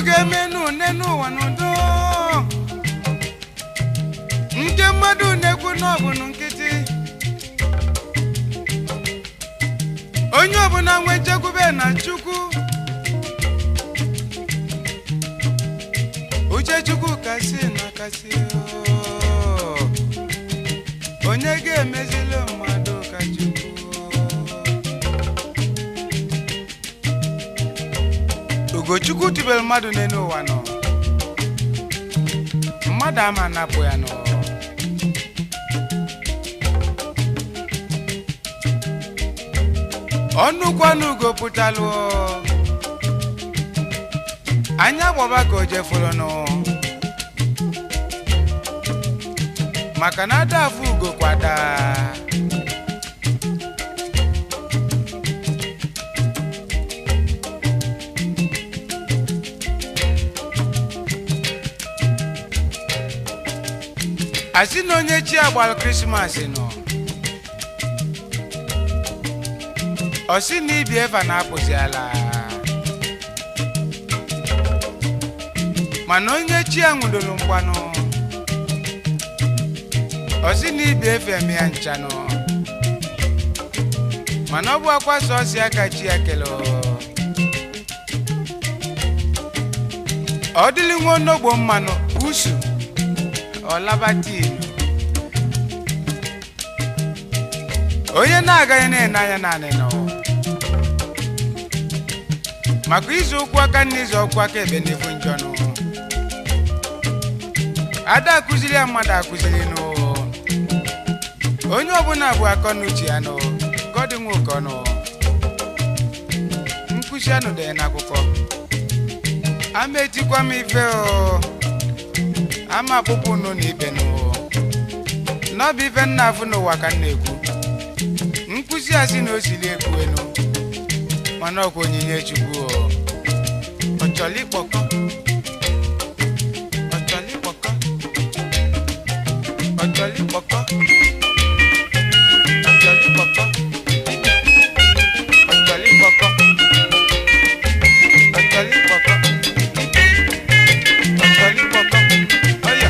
Ga-eme n'une n'ụwa n'udo nke mmadụ na-ekwu n'ọbụnụ nkịtị. Onye ọbụla nwe nchekwube na Chukwu, uche Chukwu kasị na kasị oo. Onye ga-emezili mmadụ ka Chukwu? Ugochukwu tubelu mmadụ n'elu ụwa nọ, mmadụ ama anapụ ya nọ. Ọnụkwanụ ugo pụtalụ, anya gbọba ka o jefuru nụ, maka na ada afụ ugo kwada. Asị na onye chi agbalụ Krismas nọ, ọ sị na ibi eva na-apụzi ala, mana onye chi a nwụdoro mgbanụ, ọ sị na ibi efe eme ya nchanụ, mana ọ bụ akwa sọsọ ya ka chi ya kele. Ọ dịlị nwa onogbo mmanụ usu ọlabatinu. Onye na-agaghị na-ene anya naanị nọ maka izu ụkwụ aka na izu ọkwụ aka ebe n'ifu njọnụ. Ada akụziri ya mmadụ akụziri nụ. Onye ọbụla bụ akọ na uche ya nụ gọdị nwe ụkọ nụ. Nkụzi anụ dị n'akwụkwọ ama etikwa m ife o ama akpụkpọ unu na ibe nụ n'ọbụ ife nna afụ n'ụwa ka m na-ekwu. Nkụzi a sị na o siri ekwu enu, mana ọkwa onyinye Chukwu o. Ọchọlịkpọkọ, ọchọlịkpọkọ, ọchọlịkpọkọ, ọchọlịkpọkọ, ọchọlịkpọkọ, ọchọlịkpọkọ, ọchọlịkpọkọ, ọya.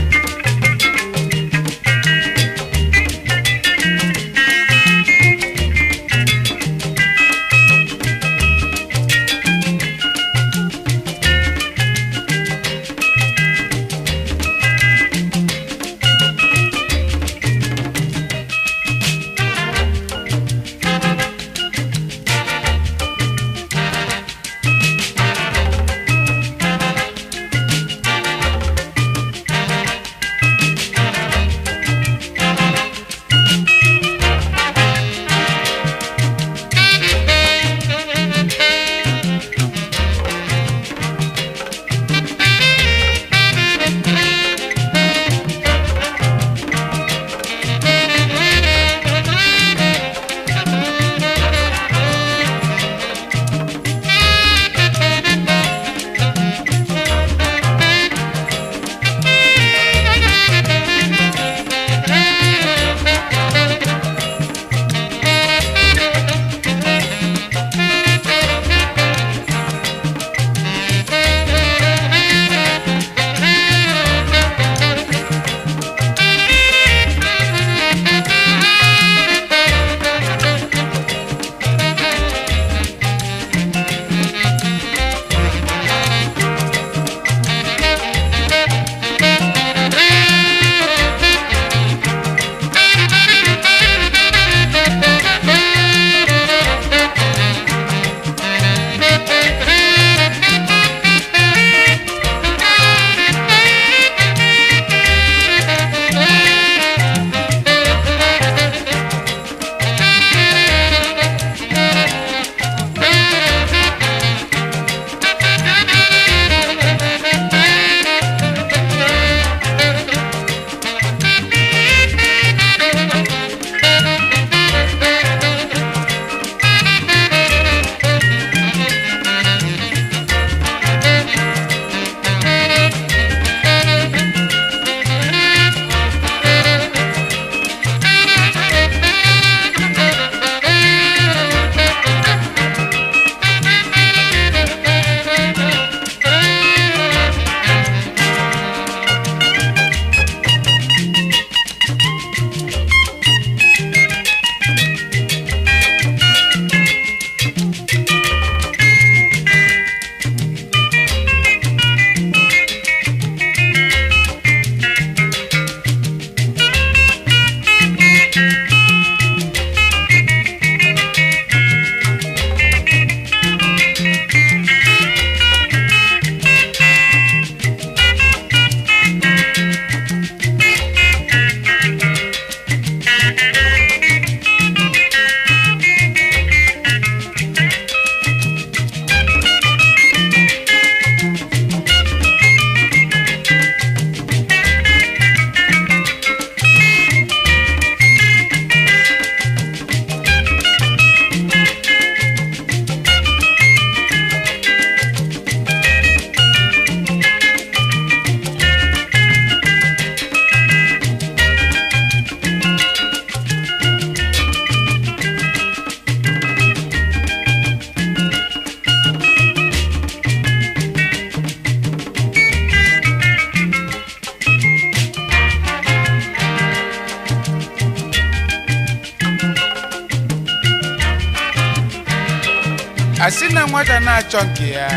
Asị na nwata na-achọ nke ya,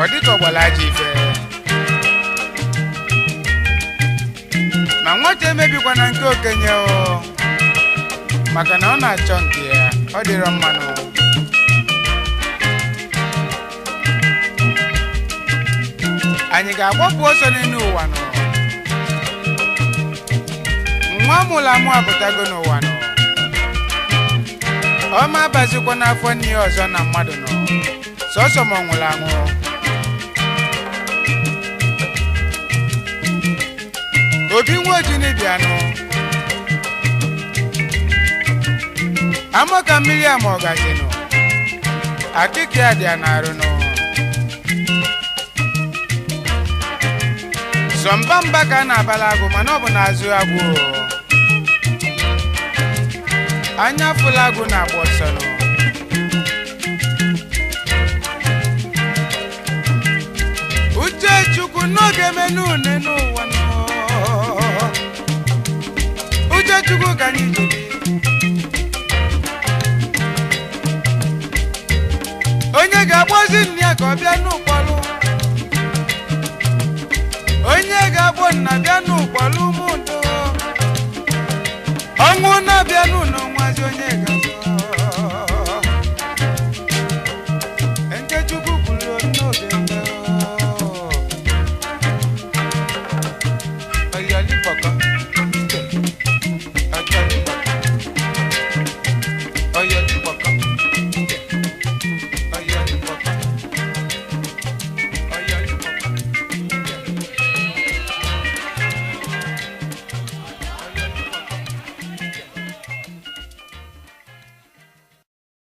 ọ dịka ọgbara ajọ ife. Ma nwata emebikwana nke okenye o, maka na ọ na-achọ nke ya, ọ dịrọ mmanụ. Anyị ga-agbapụ ọsọ n'elu ụwa nọ. Nwa mụrụ amụ apụtago n'ụwa nọ. Ọma abazikwa n'afọ nne ya ọzọ na mmadụ nọ. Sọsọ ma ọ nwụrụ anwụ. Obi nwa ojini bịanụ. Ama ka mmiri ama ọgazinụ. Akịka ya dị ya n'arụ nụ. Sọ mba mba ka a na-abala agụ, mana ọ bụ n'azụ agụ o. Anya fụla agụ na-agba ọsọ nụ. Uche Chukwu n'oge menu une n'ụwa nụ. Uche Chukwu ka anyị ji bi. Onye ga-akpọzi nne ya ka ọ bịa n'ụkpọlụ. Onye ga-akpọ nna bịa n'ụkpọlụ ụmụ udo. Ọnwụ na-abịa n'ụlọ nwazi onye ga